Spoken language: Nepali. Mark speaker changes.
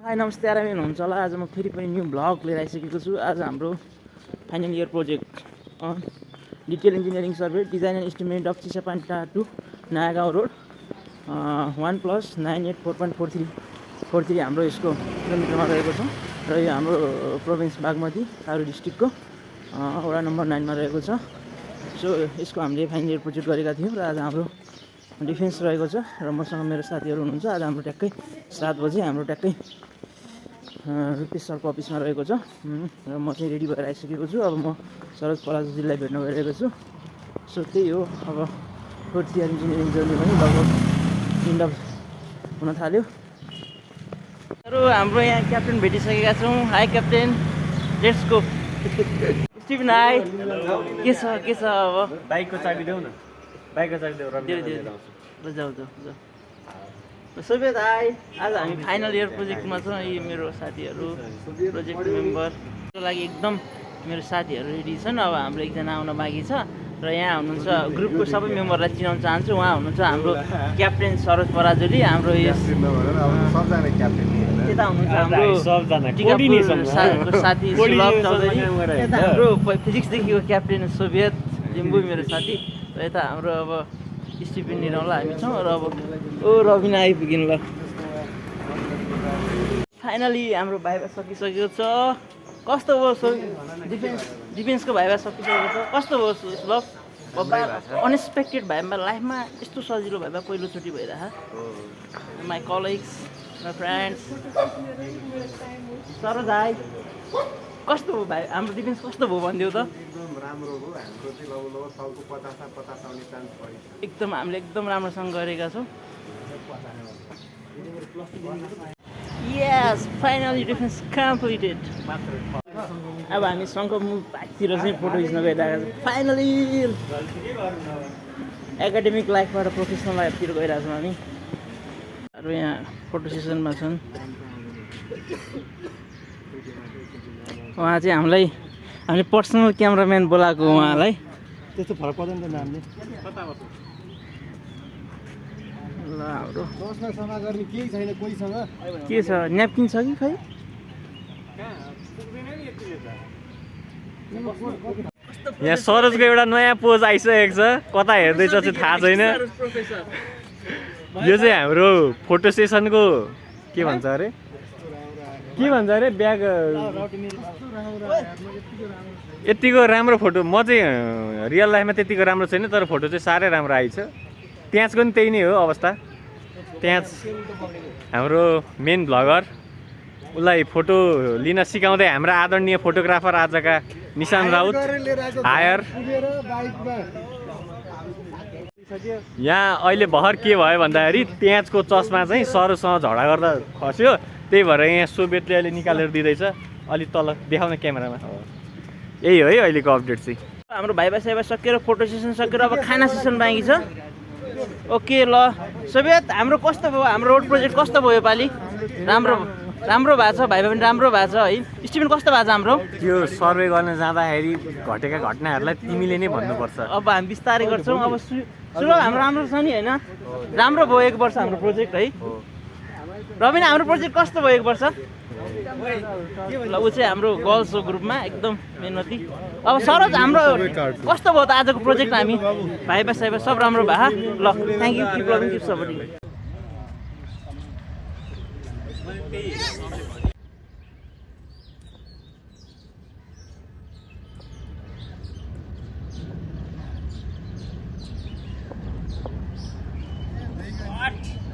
Speaker 1: हाई नमस्ते आरामै हुनुहुन्छ होला। आज म फेरि पनि न्यू भ्लग लिएर आइसकेको छु। आज हाम्रो final year project detail engineering survey design and estimate of Chisapata to Naya Gaun road 1+98 4.43 हाम्रो यसको किलोमिटरमा रहेको छ र यो हाम्रो प्रोभिन्स बागमती थारू डिस्ट्रिक्टको वडा नम्बर 9 मा रहेको छ। सो यसको हामीले फाइनल इयर प्रोजेक्ट गरेका थियौँ र आज हाम्रो डिफेन्स रहेको छ र मसँग मेरो साथीहरू हुनुहुन्छ। आज हाम्रो ट्याक्कै 7 बजे हाम्रो ट्याक्कै रुपेश सरको अफिसमा रहेको छ र म चाहिँ रेडी भएर आइसकेको छु। अब म सरोज पलाजुजीलाई भेट्न गइरहेको छु। सो त्यही हो, अब फोर्थ इयर इन्जिनियरिङ जर्नी पनि लगभग इन्ड अफ हुन थाल्यो। हाम्रो यहाँ क्याप्टेन भेटिसकेका छौँ। High captain, let's go. Steven high, के छ अब?
Speaker 2: बाइकको चाबी देऊ न, बाइकको चाबी देऊ।
Speaker 1: जाऊ सुबेद हाई। आज हामी फाइनल इयर प्रोजेक्टमा छौँ। यी मेरो साथीहरू, प्रोजेक्ट मेम्बरको लागि एकदम मेरो साथीहरू रेडी छन्। अब हाम्रो एकजना आउन बाँकी छ र यहाँ हुनुहुन्छ ग्रुपको सबै मेम्बरलाई चिनाउन चाहन्छु। उहाँ हुनुहुन्छ हाम्रो क्याप्टेन सरोज पराजुली, हाम्रो यस यता हुनुहुन्छ हाम्रो साथी सुलभ चौधरी, यता हाम्रो फिजिक्सदेखिको क्याप्टेन सोभियत लिम्बू मेरो साथी, र यता हाम्रो अब स्टिफन निरौला हामी छौँ। र अब रबिना आइपुगिनु ल। फाइनली हाम्रो भाइभा सकिसकेको छ। कस्तो भयो डिफेन्सको भाइभा सकिसकेको छ? कस्तो भयो सुलभ? अनएक्सपेक्टेड भाइमा लाइफमा यस्तो सजिलो भाइभा पहिलोचोटि भइरहेछ। My colleagues, my friends, Saroj high, कस्तो भयो भाइ? हाम्रो डिफेन्स कस्तो भयो भनिदेऊ त। एकदम हामीले एकदम राम्रोसँग गरेका छौँ। यस, फाइनली डिफेन्स कम्प्लिटेड। अब हामी शङ्खमुख भागतिर चाहिँ फोटो खिच्न गइरहेको छौँ। फाइनली एकाडेमिक लाइफबाट प्रोफेसनल लाइफतिर गइरहेको छौँ हामी। अरू यहाँ फोटो सेसनमा छन्। उहाँ चाहिँ हामीले पर्सनल क्यामराम्यान बोलाएको उहाँलाई।
Speaker 2: त्यस्तो फरक पर्दैन त नामले।
Speaker 1: ल हाम्रो
Speaker 2: दसमा सफा गर्ने केही छैन कोहीसँग।
Speaker 1: के छ? न्यापकिन छ कि खै?
Speaker 2: यहाँ सरोजको एउटा नयाँ पोज आइसकेको छ, कता हेर्दैछ चाहिँ थाहा छैन। यो चाहिँ हाम्रो फोटो सेसनको के भन्छ अरे ब्याग। यतिको राम्रो फोटो म चाहिँ रियल लाइफमा त्यतिको राम्रो छैन, तर फोटो चाहिँ साह्रै राम्रो आइछ। त्यहाँको पनि त्यही नै हो अवस्था। त्यहाँ हाम्रो मेन भ्लगर, उसलाई फोटो लिन सिकाउँदै हाम्रो आदरणीय फोटोग्राफर आजका निशान राउत हायर। यहाँ अहिले भर्खर के भयो भन्दाखेरि त्यहाँको चस्मा चाहिँ सरोसँग झगडा गर्दा खस्यो, त्यही भएर यहाँ सोभियतले अहिले निकालेर दिँदैछ। अलिक तल देखाउन क्यामेरामा। यही हो है अहिलेको अपडेट चाहिँ।
Speaker 1: हाम्रो भाइभा साइभा सकेर फोटो सेसन सकेर अब खाना सेसन बाँकी छ। ओके ल सोभियत, हाम्रो कस्तो भयो? हाम्रो रोड प्रोजेक्ट कस्तो भयो योपालि? राम्रो भएको छ, भाइभा पनि राम्रो भएको छ है। स्टिभन कस्तो भएको छ हाम्रो?
Speaker 2: त्यो सर्वे गर्न जाँदाखेरि घटेका घटनाहरूलाई तिमीले नै भन्नुपर्छ।
Speaker 1: अब हामी बिस्तारै गर्छौँ। अब सुरु हाम्रो राम्रो छ नि होइन? राम्रो भयो 1 वर्ष हाम्रो प्रोजेक्ट है। रबिना, हाम्रो प्रोजेक्ट कस्तो भयो 1 वर्ष? ल ऊ चाहिँ हाम्रो गर्ल्सको ग्रुपमा एकदम मेहनती। अब सरोज, हाम्रो कस्तो भयो त आजको प्रोजेक्ट? हामी भाइभा साइभा सब राम्रो भयो। ल thank you, keep loving, keep supporting. What?